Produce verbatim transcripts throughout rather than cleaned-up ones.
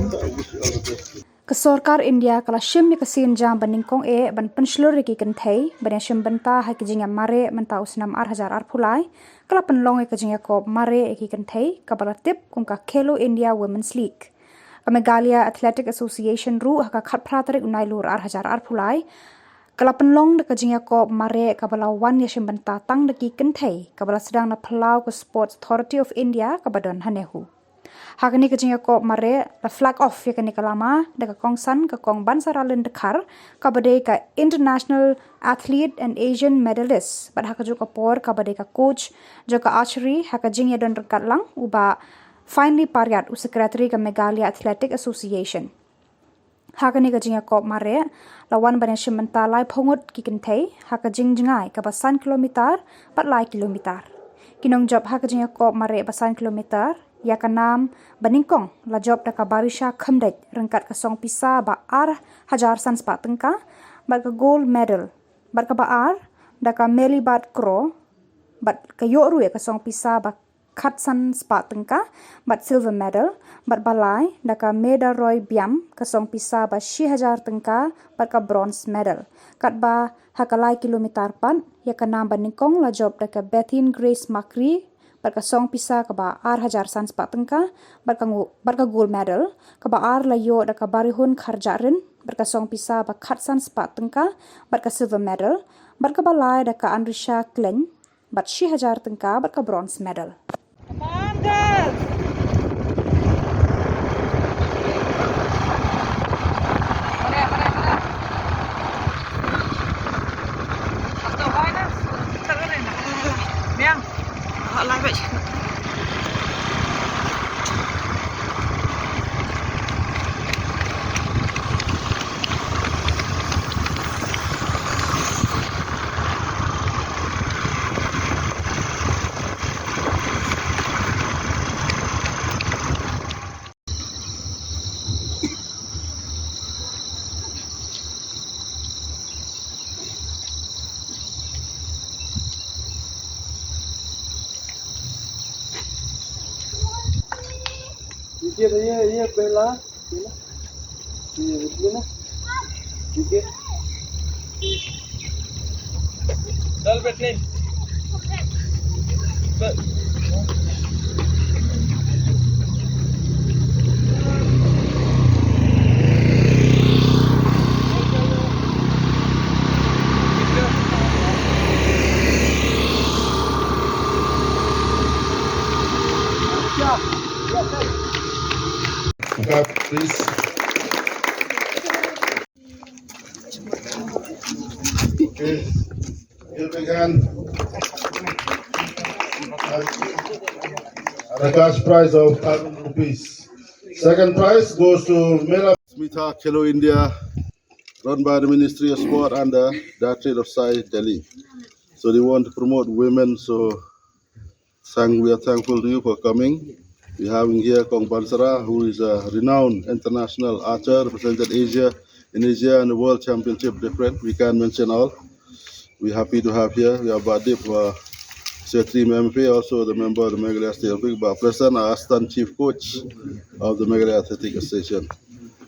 Ka sorkar India ka la shim ïa ka sienjam ba nyngkong eh ban pynshlur ïa ki kynthei ban ïashim bynta ha ki jingïamareh mynta u snem ar hajar arphew lai, ka la pynlong ïa ka jingïakop mareh ïa ki kynthei kaba la tip kum ka Khelo India Women's League. Ka Meghalaya Athletic Association ruh ha ka khatphra tarik u Nailur ar hajar arphew lai ka la pynlong da ka jingïakop mareh kaba la wan ïashim bynta tang da ki kynthei kaba la sdang na phyllaw ka Sports Authority of India kaba don ha NEHU. Ha kane ka jingïakop mareh la flag off ïa kane ka lama da ka kongsan ka Kong Bansara Lyngdohkar kaba dei ka International Athlete and Asian Medalist bad ha kajuh ka por kaba dei ka coach jong ka archery ha ka jingïadon ryngkat lang u Bah Finely Pariat, u Secretary ka Meghalaya Athletic Association. Ha kane ka jingïakop mareh la wan ban ïashim bynta laiphew ngut ki kynthei ha ka jingjngai kaba san kilometer bad lai kilometer. Ki nongjop ha ka jingïakop mareh ba san kilometer ïa ka nam ba nyngkong la jop da ka Barisha Khymdeit ryngkat ka song pisa ba ar hajar san spah tyngka bad ka gold medal, bad kaba ar da ka Melibat Kro bad ka ïoh ruh ïa ka song pisa ba khatsan spah tyngka bad silver medal, bad ba lai da ka Meda Roy Biam ka song pisa ba shi hajar tyngka bad ka bronze medal. Katba ha ka lai kilometer pat ïa ka nam ba nyngkong la jop da ka Bethin Grace Makri bad ka song pisa kaba ar hajar san spah tyngka bad ka ngu-, bad ka gold medal, kaba ar la ïoh da ka Barihun Kharjahrin bad ka song pisa ba khatsan spah tyngka bad ka silver medal, bad kaba lai da ka Anrisha Klein bad shi hajar tyngka bad ka bronze medal. Come on, girls! ये, ये, ये पहला, ये ना? ये, ये ना? ठीक है। चल बेटे। चल। Please. Okay. Here we can. And a cash prize of thousand rupees. Second prize goes to Mela Smita Khelo India, run by the Ministry of Sport and the Directorate of Sai, Delhi. So they want to promote women, so thank, we are thankful to you for coming. We're having here Kong Bansara, who is a renowned international archer, represented Asia, in Asia and the World Championship different. We can't mention all. We're happy to have here. We have Badip, uh, Setri M F A, also the member of the Meghalaya State Olympic, but present our Assistant Chief Coach of the Meghalaya Athletic Association.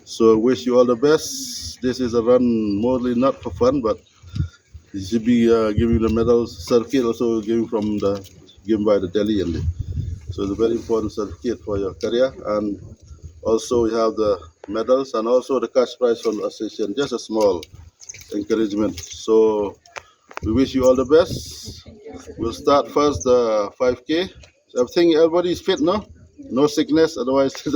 So wish you all the best. This is a run mostly not for fun, but you should be, uh, giving the medals, certificate also given from the, given by the Delhi N D. So it's a very important certificate for your career. And also we have the medals and also the cash prize from the association, just a small encouragement. So we wish you all the best. We'll start first the five K. So I think everybody is fit, no? No sickness, otherwise we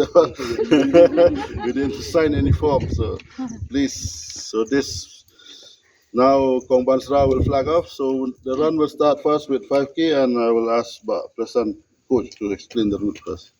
didn't sign any form. So please, so this Now, Kong Bansara will flag off. So the run will start first with five K, and I will ask Bah Presan coach to explain the route first.